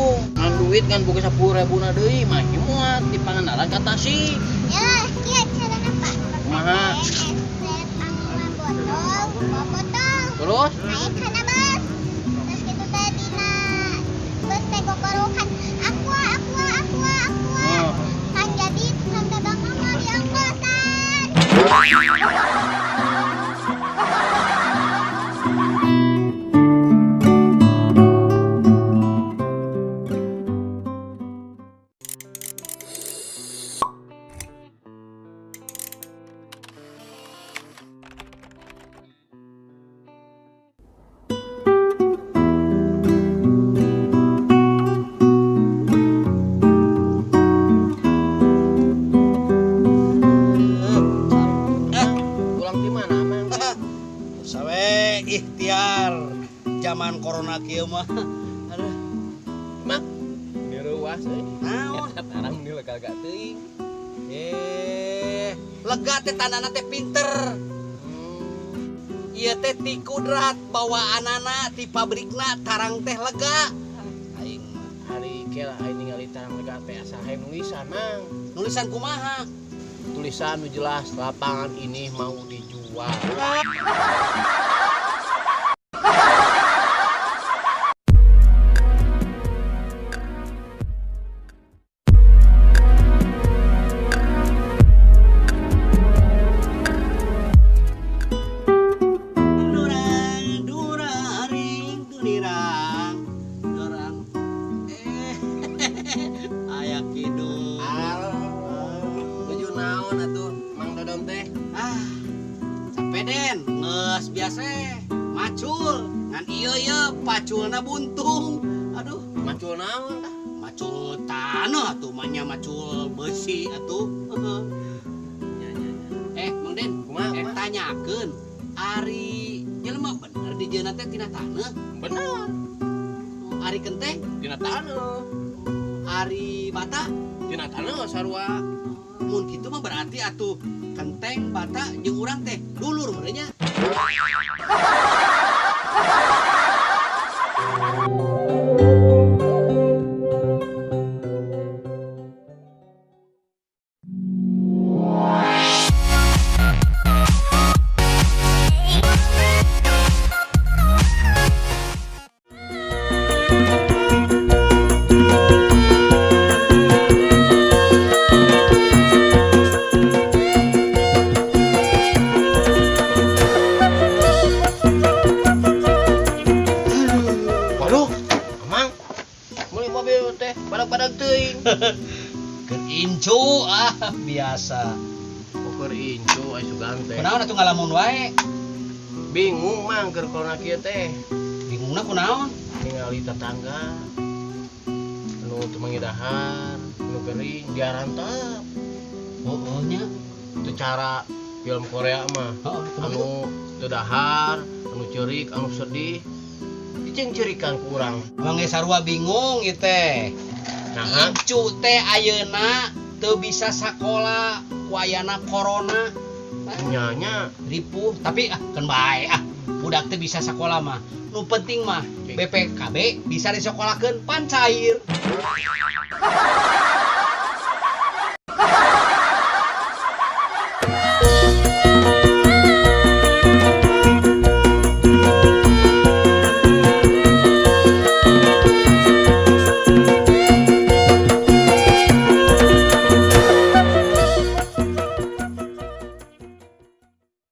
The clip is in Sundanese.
Ngan duit ngan boga 10.000 na deui mah muat di Pangandaran ka Tasik. Ya, kieu carana Pak. Kumaha? Set angma botol, buka botol. Terus naik kana bus. Terus kitu teh dina bus teh kokorokan aqua aqua aqua aqua. Oh. Kan jadi tukang dagang mah diongkosan. Sawe ikhtiar zaman corona kieu mah. Aduh, Mak, ini ruas euy. Naon? Eta tarang ini lega gak teuing. Lega teh tandana teh pinter. Ieu teh ti kudrat bawaanana ti pabrikna tarang teh lega. Aing hari ke lah aing ningali tarang lega teh asa hayang nulisan, Mang. Nulisan kumaha? Tulisan nu jelas lapangan ini mau dijual. Durang duraring dunirang dorang. Aya kidul. Nuju naon atuh Mang Dodon teh? Ah, capek Den, geus biasa macul. Ngan ieu ieu paculna buntung. Aduh, macul naon tah? Macul tanah atuh manya macul besi atuh. Nya nya nya. Mang Den, Kumaha, kumaha? Tanyakeun ari jelema bener dijieunna teh tina taneuh? Bener. Ari kenteng tina taneuh. Ari bata tina taneuh sarua. Mun kitu mah berarti atuh kenteng bata jeung urang teh dulur meureun nya. Waduh, Mang, meuli mobil teh badag-badag teuing. Keur incu ah biasa. Keur incu aya sugan teh. Kunaon atuh ngalamun wae? Bingung Mang keur corona kieu teh. Bingungna kunaon? Ningali tetangga nu teu manggih dahar, nu gering diarantep. Oh, nya. Itu cara film Korea mah. Heeh, kumaha kitu? Anu teu dahar, anu ceurik, anu sedih. Dicengcerikan ku urang. Emang geus sarua bingung ieu teh. Nah, Incu teh ayeuna teu bisa sakola ku ayana corona. Nya-nya ripuh, tapi ah keun bae ah. Budak teh bisa sakola mah. Nu penting mah BPKB bisa disekolahkeun pan cair.